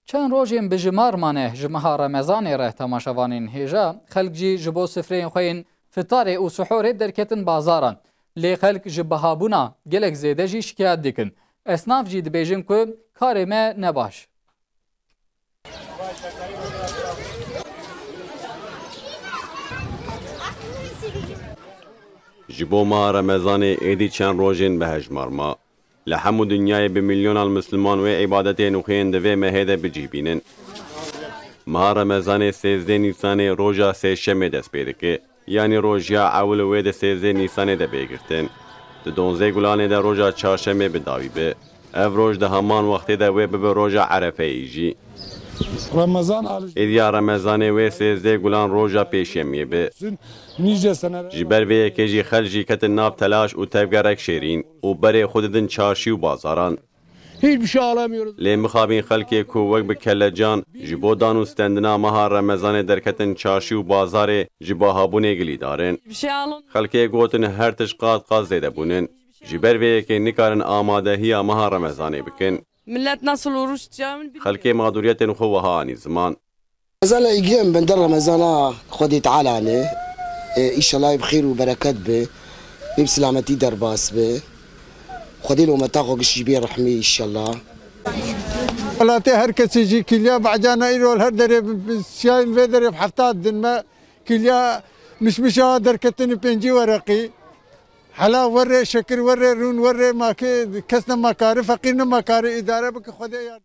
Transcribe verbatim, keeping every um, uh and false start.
Çend rojên bijimar mane ji meha Remezanê re temaşevanên hêja, xelk jî ji bo sifreyên xwe yên fitarê û sihorê derketin bazaran. Lê xelk ji bihabûna gelek zêde jî şikayet dikin. Esnaf jî dibêjin ku karê me ne baş. Ji bo meha Remezanê êdî çend rojên bi hejmar ma. Li hemû dinyayê bi milyonan Misliman wê îbadetên û xwên di vê mehê de bi cih bînin. Meha Remezanê sêzdeh Nîsanê roja sêşemê dest pê dike. Yanî rojiya ewil wê di sêzdeh Nîsanê de bê girtin. Di donzdeh Gulanê de roja çarşemê bi dawî bi. Ev roj di heman wextê de wê bibe roja Erefeyê jî. Ramazan alış. Êdiya Remezanê wê sêzdeh Gulan roja pêşemiyê bi. Nice sene. Ji ber vê yekê jî xelk jî ketin nav telaş û tevgerek şêrîn û berê xwe didin çarşî û bazaran. Hiçbir şey alamıyoruz. Lê mixabin xelkê ku wek bi kellecan ji bo dan û stendina meha Remezanê derketin çarşî û bazarê ji bahabûnê gilîdar in. Bir şey alın. Xelkê gotin her tişt qat qat zêde bûnin. Ji ber vê yekê nikarin amadehiya meha Remezanê bikin. Millet nasıl oruç tutacağını bilmiyor. Xelkê mağduriyetên xwe wiha anî ziman. Remezana îgem bende Remezana Xwedê Teala ne. E, înşallah bi xêr û bereket be. Ê bi silametî derbas be. Xwedê li umeta xwe gişt jî bê rehmê înşallah. Welatê her kesî jî kiliya becana îro li her derê bi, bi siyayên vê derê bi hefta didin me. Kiliya mişmişa derketin pêncî wereqî. Hela werê, şekir werê, rûn werê, ma ke kes ne makare, feqîr ne makare, îdare bike, Xwedê yar.